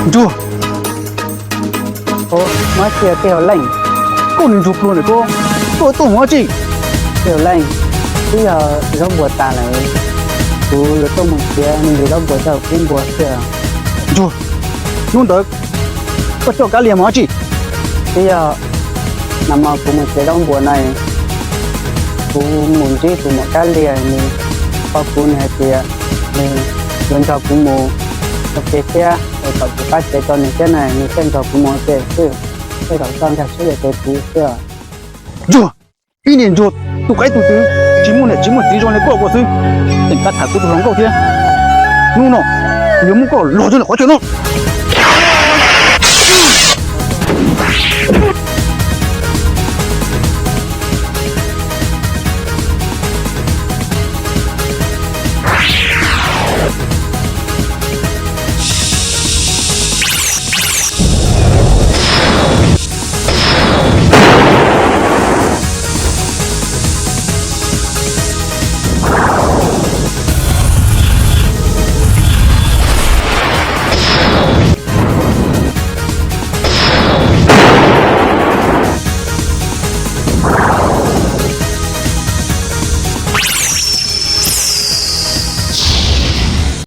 Ntsuag, muab tsi yog tej hauv leej, koj niag ntsuag pluag ntawm ko, koj tuaj mus ua dab tsi? Tej hauv leej, twb yog zaub npua tas lawm, kuv yuav tuaj mus txiav me ntsis zaub npua rau peb npua xwb. Ntsuag, hnub ntawd koj coj Kab Lia mus ua dab tsi? Twb yog nag hmo kuv mus txiav zaub npua na, kuv mus ntsib tus muam Kab Lia, nws qhia kuv, nws hais tias nws yuav nrog kuv mus ua ke thiab, es kom kuv pab tsev rau nws thiab na, nws thiaj nrog kuv mus ua ke xwb, tej zaum koj nkag siab yuav tes kuv xwb. Ntsuag, ib niag ntsuag tus qaib tus twv, tsis muaj niam tsis muaj txiv zoo li koj ua xwb, tseem pab tham kuv tus hluas nkauj thiab. Hnub no kuv yuav muab koj log rau ntawm qhov chaw no.